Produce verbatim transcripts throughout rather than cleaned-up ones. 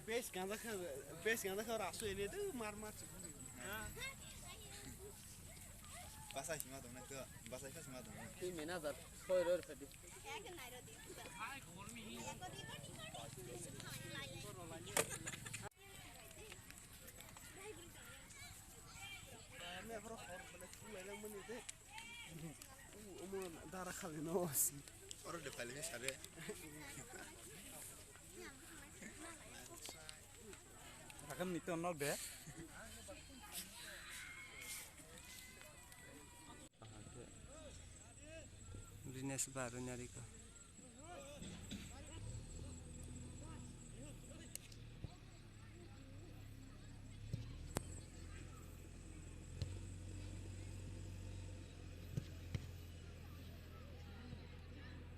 Bes ganda kha, bes ganda kha rasu ene de mar mar. Basa hima dong na to, basa hima dong na. Twi manager soi roi phadi. Omo dara khali no si. Oro de pali sare. Rakam ni to nok de. Rines baru nyari ko.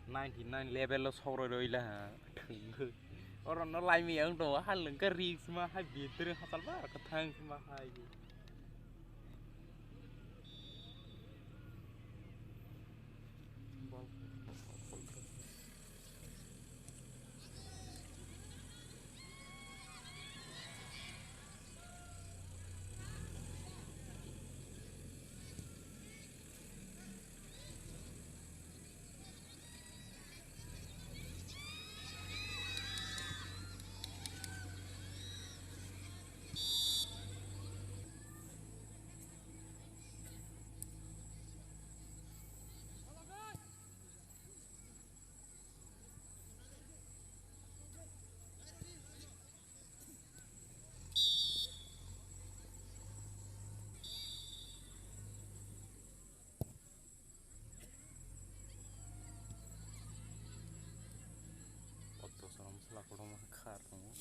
Ninety nine level o sokroi roi la ha. Thwngwi. Oro no lai mi ang to ha lwng ka risk ma hai bidre hasal ba ka thang ma hai. Otto sorom sala kotorma kha tongo.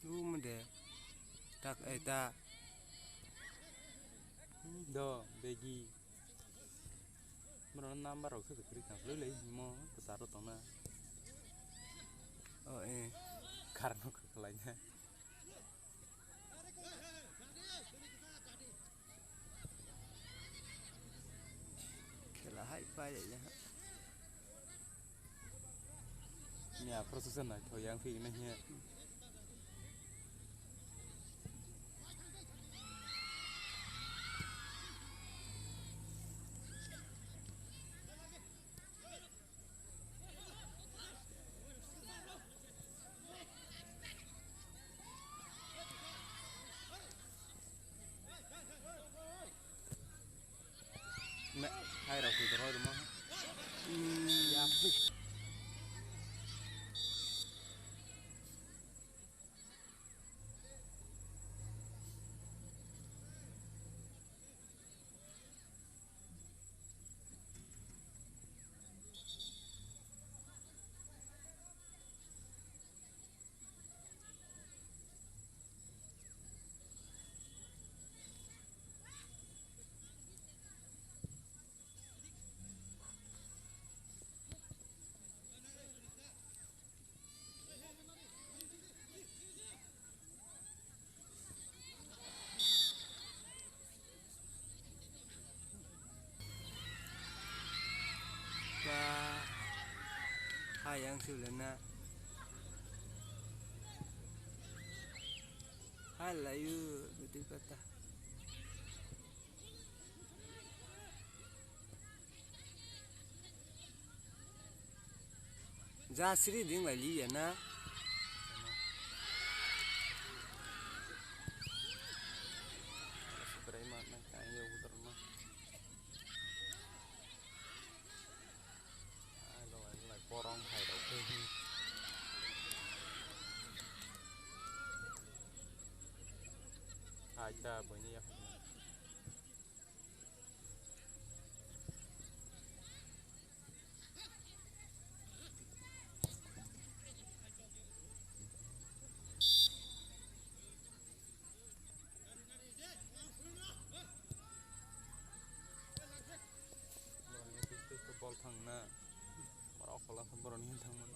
Tumde tak eta do begi. Moro number rok se kwrwi tang loi loi mo kwcharo tongna. O e. Karno kwkhlaina. Khela hai pai le. Ni aphuru se naithok yang phik nai hiya. Me, hai rok sui roi rwma. Ya. Ba, hayang sulena. Halayu, betul kata. Jasri ding lai liya na. Subrai ma na kaya utar ma. Ai lo ai lo porong hai rok. Hai ta bini ya. Bol thangna. Borok kola boroni thangma.